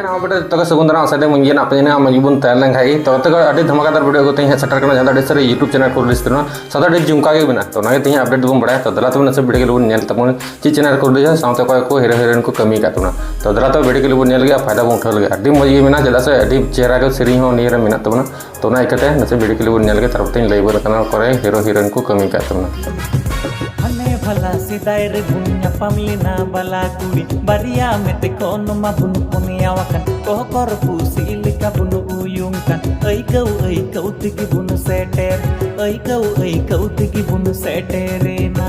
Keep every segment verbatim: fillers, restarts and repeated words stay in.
ᱱᱟᱣᱟ video ᱡᱚᱛᱚ ᱜᱮ ᱥᱟᱹᱜᱩᱱ ᱫᱟᱨᱟᱢ, ᱟᱥᱟ ᱫᱟᱹᱧ ᱢᱚᱡᱽ ᱜᱮ ᱢᱮᱱᱟᱜ ᱯᱮᱭᱟ᱾ ᱱᱤᱭᱟᱹ ᱢᱚᱡᱽ ᱜᱮᱵᱚᱱ ᱛᱟᱦᱮᱸ ᱞᱮᱱ ᱠᱷᱟᱡ ᱜᱮ᱾ ᱛᱚ, ᱛᱚ ᱟᱹᱰᱤ ᱫᱷᱟᱢᱟᱠᱟᱫᱟᱨ video ᱠᱚ ᱛᱮᱦᱮᱧ ᱦᱮᱡ ᱥᱮᱴᱮᱨ ᱠᱟᱱᱟ, ᱡᱟᱦᱟᱸ ᱫᱚ ᱟᱹᱰᱤ ᱥᱟᱹᱨᱤ YouTube channel ᱠᱚ release ᱛᱟᱦᱮᱱᱟ, ᱥᱟᱶᱛᱮ ᱟᱹᱰᱤ ᱡᱷᱩᱢᱠᱟ ᱜᱮ ᱢᱮᱱᱟᱜᱼᱟ᱾ ᱛᱚ, ᱚᱱᱟᱜᱮ ᱛᱮᱦᱮᱧ update ᱫᱚᱵᱚᱱ ᱵᱟᱲᱟᱭᱟ᱾ ᱛᱚ, ᱫᱮᱞᱟ ᱛᱚᱵᱮ ᱱᱟᱥᱮ video ᱠᱚ ᱵᱚᱱ ᱧᱮᱞ ᱛᱟᱵᱚᱱ, ᱪᱮᱫ channel ᱨᱮᱠᱚ release ᱟ, ᱥᱟᱶᱛᱮ ᱚᱠᱚᱭ ᱠᱚ hero heroine ᱠᱚ ᱠᱟᱹᱢᱤ ᱟᱠᱟᱫ ᱛᱟᱵᱚᱱᱟ᱾ ᱛᱚ, ᱫᱮᱞᱟ ᱛᱚᱵᱮ video ᱠᱚ ᱵᱚᱱ ᱧᱮᱞ ᱜᱮᱭᱟ, ᱯᱷᱟᱭᱫᱟ ᱵᱚᱱ ᱩᱴᱷᱟᱹᱣ ᱞᱮᱜᱮ᱾ ᱟᱹᱰᱤ ᱢᱚᱡᱽ ᱜᱮ ᱢᱮᱱᱟᱜᱼᱟ, ᱪᱮᱫᱟᱜ ᱥᱮ ᱟᱹᱰᱤ ᱪᱮᱦᱨᱟ ᱜᱮ ᱥᱮᱨᱮᱧ ᱦᱚᱸ ᱱᱤᱭᱟᱹ ᱨᱮ ᱢᱮᱱᱟᱜ ᱛᱟᱵᱚᱱᱟ᱾ ᱛᱚ, ᱚᱱᱟ ᱤᱠᱟᱹᱛᱮ ᱱᱟᱥᱮ video ᱠᱚ ᱵᱚᱱ ᱧᱮᱞ ᱞᱮᱜᱮ, ᱛᱟᱨᱯᱚᱨ ᱛᱮᱧ ᱞᱟᱹᱭ ᱵᱚᱱ ᱠᱟᱱᱟ ᱚᱠᱚᱭ hero heroine ᱠᱚ ᱠᱟᱹᱢᱤ ᱟᱠᱟᱫ ᱛᱟᱵᱚᱱᱟ᱾ ᱦᱟᱱᱮ ᱵᱷᱟᱞᱟ ᱥᱮᱫᱟᱭ ᱨᱮᱵᱚᱱ ᱧᱟᱯᱟᱢ ᱞᱮᱱᱟ ᱵᱟᱞᱟ ᱠᱩᱲᱤ, ᱵᱟᱨᱭᱟ ᱢᱮᱛᱮ ᱠᱚ ᱱᱚᱢᱟ ᱵᱚᱱ ᱯᱚᱱᱭᱟᱣ ᱟᱠᱟᱱ, ᱠᱚᱦᱚᱠᱚᱨ ᱯᱩᱥᱤ ᱞᱮᱠᱟ ᱵᱚᱱ ᱩᱭᱩᱝ ᱠᱟᱱ, ᱟᱹᱭᱠᱟᱹᱣ ᱟᱹᱭᱠᱟᱹᱣ ᱛᱮᱜᱮ ᱵᱚᱱ ᱥᱮᱴᱮᱨ, ᱟᱹᱭᱠᱟᱹᱣ ᱟᱹᱭᱠᱟᱹᱣ ᱛᱮᱜᱮ ᱵᱚᱱ ᱥᱮᱴᱮᱨᱮᱱᱟ᱾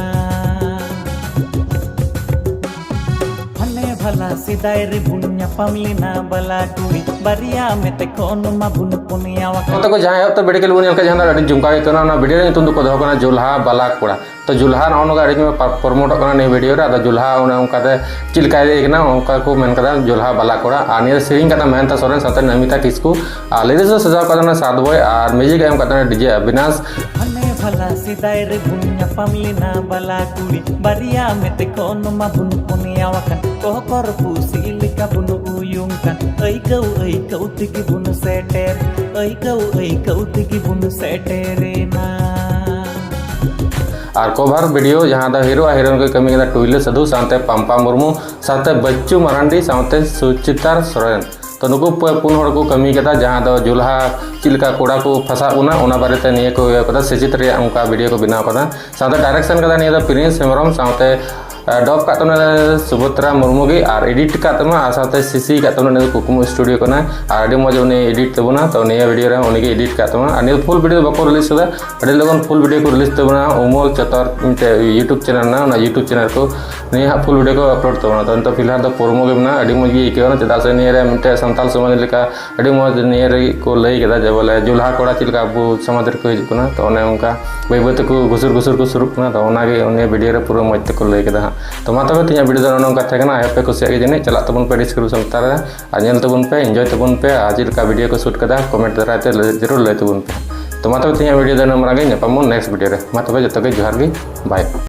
ᱦᱟᱱᱮ ᱵᱷᱟᱞᱟ ᱥᱮᱫᱟᱭ ᱨᱮᱵᱚᱱ ᱧᱟᱯᱟᱢ ᱞᱮᱱᱟ ᱵᱟᱞᱟ ᱠᱩᱲᱤ, ᱵᱟᱨᱭᱟ ᱢᱮᱛᱮ ᱠᱚ ᱱᱚᱢᱟ ᱵᱚᱱ ᱯᱚᱱᱭᱟᱣ ᱟᱠᱟᱱ᱾ ᱱᱚᱛᱮ ᱠᱚ ᱡᱟᱦᱟᱸ ᱮᱦᱚᱵ ᱛᱮ video ᱠᱚ ᱵᱚᱱ ᱧᱮᱞ ᱠᱟᱜ, ᱡᱟᱦᱟᱸ ᱫᱚ ᱟᱹᱰᱤ ᱡᱷᱩᱢᱠᱟ ᱜᱮ ᱠᱟᱱᱟ, ᱚᱱᱟ video ᱨᱮᱭᱟᱜ ᱧᱩᱛᱩᱢ ᱫᱚᱠᱚ ᱫᱚᱦᱚ ᱠᱟᱱᱟ ᱡᱩᱞᱦᱟ ᱵᱟᱞᱟ ᱠᱚᱲᱟ᱾ ᱛᱚ, ᱡᱩᱞᱦᱟ ᱱᱚᱜᱼᱚ ᱱᱚᱝᱠᱟ ᱟᱹᱰᱤ ᱧᱚᱜ promote ᱚᱜ ᱠᱟᱱᱟ ᱱᱤᱭᱟᱹ video ᱨᱮ᱾ ᱟᱫᱚ ᱡᱩᱞᱦᱟ ᱚᱱᱮ ᱚᱱᱠᱟᱛᱮ ᱪᱮᱫ ᱞᱮᱠᱟᱭ ᱞᱟᱹᱭ ᱠᱟᱱᱟ, ᱚᱱᱠᱟ ᱠᱚ ᱢᱮᱱ ᱠᱟᱫᱟ ᱡᱩᱞᱦᱟ ᱵᱟᱞᱟ ᱠᱚᱲᱟ᱾ ᱟᱨ ᱱᱤᱭᱟᱹ ᱥᱮᱨᱮᱧ ᱠᱟᱫᱟ ᱢᱮᱦᱮᱱᱛᱟ ᱥᱚᱨᱮᱱ ᱥᱟᱶᱛᱮ ᱱᱚᱢᱤᱛᱟ ᱠᱤᱥᱠᱩ, ᱟᱨ lyrics ᱫᱚ ᱥᱟᱡᱟᱣ ᱠᱟᱫᱟ ᱥᱟᱛ ᱵᱚᱭ, ᱟᱨ music ᱮ ᱮᱢ ᱠᱟᱫᱟ DJ ᱚᱵᱤᱱᱟᱥ᱾ ᱦᱟᱱᱮ ᱵᱷᱟᱞᱟ ᱥᱮᱫᱟᱭ ᱨᱮᱵᱚᱱ ᱧᱟᱯᱟᱢ ᱞᱮᱱᱟ ᱵᱟᱞᱟ ᱠᱩᱲᱤ, ᱵᱟᱨᱭᱟ ᱢᱮᱛᱮ ᱠᱚ ᱱᱚᱢᱟ ᱵᱚᱱ ᱯᱚᱱᱭᱟᱣ ᱟᱠᱟᱱ, ᱠᱚᱦᱚᱠᱚᱨ ᱯᱩᱥᱤ ᱞᱮᱠᱟ ᱵᱚᱱ ᱩᱭᱩᱝ ᱠᱟᱱ, ᱟᱹᱭᱠᱟᱹᱣ ᱟᱹᱭᱠᱟᱹᱣ ᱛᱮᱜᱮ ᱵᱚᱱ ᱥᱮᱴᱮᱨ, ᱟᱹᱭᱠᱟᱹᱣ ᱟᱹᱭᱠᱟᱹᱣ ᱛᱮᱜᱮ ᱵᱚᱱ ᱥᱮᱴᱮᱨᱮᱱᱟ᱾ ᱟᱨ cover video ᱡᱟᱦᱟᱸ ᱫᱚ hero ᱟᱨ heroine ᱠᱚ ᱠᱟᱹᱢᱤ ᱠᱟᱫᱟ, ᱴᱩᱭᱞᱟᱹ ᱥᱟᱹᱫᱷᱩ ᱥᱟᱶᱛᱮ ᱯᱟᱢᱯᱟ ᱢᱩᱨᱢᱩ ᱥᱟᱶᱛᱮ ᱵᱟᱹᱪᱪᱩ ᱢᱟᱨᱟᱱᱰᱤ ᱥᱟᱶᱛᱮ ᱥᱩᱪᱤᱛᱟᱨ ᱥᱚᱨᱮᱱ᱾ ᱛᱚ, ᱱᱩᱠᱩ ᱯᱮ ᱯᱩᱱ ᱦᱚᱲ ᱠᱚ ᱠᱟᱹᱢᱤ ᱠᱟᱫᱟ, ᱡᱟᱦᱟᱸ ᱫᱚ ᱡᱩᱞᱦᱟ ᱪᱮᱫ ᱞᱮᱠᱟ ᱠᱚᱲᱟ ᱠᱚ ᱯᱷᱟᱥᱟᱜ ᱵᱚᱱᱟ, ᱚᱱᱟ ᱵᱟᱨᱮᱛᱮ ᱱᱤᱭᱟᱹ ᱠᱚ ᱤᱭᱟᱹ ᱠᱟᱫᱟ, ᱥᱮᱪᱮᱫ ᱨᱮᱭᱟᱜ ᱚᱱᱠᱟ video ᱠᱚ ᱵᱮᱱᱟᱣ ᱠᱟᱫᱟ᱾ ᱥᱟᱶᱛᱮ direction ᱠᱟᱫᱟ ᱱᱤᱭᱟᱹ ᱫᱚ ᱯᱨᱤᱱᱥ ᱦᱮᱢᱵᱨᱚᱢ ᱥᱟᱶᱛᱮ, ᱟᱨ dub ᱠᱟᱜ ᱛᱟᱵᱚᱱᱟ ᱥᱩᱵᱷᱚᱫᱨᱟ ᱢᱩᱨᱢᱩ ᱜᱮ, ᱟᱨ edit ᱠᱟᱜ ᱛᱟᱵᱚᱱᱟ ᱟᱨ ᱥᱟᱶᱛᱮ CC ᱠᱟᱜ ᱛᱟᱵᱚᱱᱟ ᱱᱤᱭᱟᱹ ᱫᱚ ᱠᱩᱠᱢᱩ studio ᱠᱟᱱᱟ᱾ ᱟᱨ ᱟᱹᱰᱤ ᱢᱚᱡᱽ ᱩᱱᱤ edit ᱛᱟᱵᱚᱱᱟ, ᱛᱚ ᱱᱤᱭᱟᱹ video ᱨᱮ ᱩᱱᱤ ᱜᱮ edit ᱠᱟᱜ ᱛᱟᱵᱚᱱᱟ᱾ ᱟᱨ ᱱᱤᱭᱟᱹ full video ᱫᱚ ᱵᱟᱠᱚ release ᱠᱟᱫᱟ, ᱟᱹᱰᱤ ᱞᱚᱜᱚᱱ full video ᱠᱚ release ᱛᱟᱵᱚᱱᱟ᱾ ᱩᱢᱚᱞ ᱪᱚᱛᱚᱨ ᱢᱤᱫᱴᱮᱡ YouTube channel ᱢᱮᱱᱟᱜᱼᱟ, ᱚᱱᱟ YouTube channel ᱠᱚ ᱱᱤᱭᱟᱹ ᱦᱟᱸᱜ full video ᱠᱚ upload ᱛᱟᱵᱚᱱᱟ᱾ ᱛᱚ ᱱᱤᱛᱚᱜ ᱯᱷᱤᱞᱦᱟᱞ ᱫᱚ promo ᱜᱮ ᱢᱮᱱᱟᱜᱼᱟ, ᱟᱹᱰᱤ ᱢᱚᱡᱽ ᱜᱮ ᱟᱹᱭᱠᱟᱹᱣ ᱮᱱᱟ, ᱪᱮᱫᱟᱜ ᱥᱮ ᱱᱤᱭᱟᱹ ᱨᱮ ᱢᱤᱫᱴᱮᱡ ᱥᱟᱱᱛᱟᱞ ᱥᱚᱢᱟᱡᱽ ᱞᱮᱠᱟ ᱟᱹᱰᱤ ᱢᱚᱡᱽ ᱱᱤᱭᱟᱹ ᱨᱮ ᱠᱚ ᱞᱟᱹᱭ ᱠᱮᱫᱟ ᱡᱮ ᱵᱚᱞᱮ ᱡᱩᱞᱦᱟ ᱠᱚᱲᱟ ᱪᱮᱫ ᱞᱮᱠᱟ ᱟᱵᱚ ᱥᱚᱢᱟᱡᱽ ᱨᱮᱠᱚ ᱦᱤᱡᱩᱜ ᱠᱟᱱᱟ᱾ ᱛᱚ ᱚᱱᱮ ᱚᱱᱠᱟ ᱵᱟᱹᱭ ᱵᱟᱹᱭ ᱛᱮᱠᱚ ᱜᱷᱩᱥᱩᱨ ᱜᱷᱩᱥᱩᱨ ᱠᱚ ᱥᱩᱨᱩᱜ ᱠᱟᱱᱟ᱾ ᱛᱚ ᱚᱱᱟᱜᱮ ᱩᱱᱤ video ᱨᱮ ᱯᱩᱨᱟᱹ ᱢᱚᱡᱽ ᱛᱮᱠᱚ ᱞᱟᱹᱭ ᱠᱮᱫᱟ ᱦᱟᱸᱜ᱾ ᱛᱚ ᱢᱟ ᱛᱚᱵᱮ ᱛᱮᱦᱮᱧᱟᱜ video ᱫᱚ ᱱᱚᱜᱼᱚ ᱱᱚᱝᱠᱟ ᱛᱟᱦᱮᱸ ᱠᱟᱱᱟ᱾ ᱟᱭ ᱦᱳᱯ ᱯᱮ ᱠᱩᱥᱤᱭᱟᱜ ᱜᱮ ᱡᱟᱹᱱᱤᱡ᱾ ᱪᱟᱞᱟᱜ ᱛᱟᱵᱚᱱ ᱯᱮ description ᱞᱟᱛᱟᱨ ᱨᱮ ᱟᱨ ᱧᱮᱞ ᱛᱟᱵᱚᱱ ᱯᱮ, enjoy ᱛᱟᱵᱚᱱ ᱯᱮ ᱟᱨ ᱪᱮᱫ ᱞᱮᱠᱟ video ᱠᱚ shoot ᱠᱟᱫᱟ comment ᱫᱟᱨᱟᱭ ᱛᱮ ᱞᱟᱹᱭ, ᱡᱟᱹᱨᱩᱲ ᱞᱟᱹᱭ ᱛᱟᱵᱚᱱ ᱯᱮ᱾ ᱛᱚ ᱢᱟ ᱛᱚᱵᱮ ᱛᱮᱦᱮᱧᱟᱜ video ᱫᱚ ᱱᱤᱱᱟᱹᱜ ᱢᱟᱨᱟᱝ ᱜᱮ, ᱧᱟᱯᱟᱢ ᱵᱚᱱ next video ᱨᱮ᱾ ᱢᱟ ᱛᱚᱵᱮ ᱡᱚᱛᱚ ᱜᱮ ᱡᱚᱦᱟᱨ ᱜᱮ, bye᱾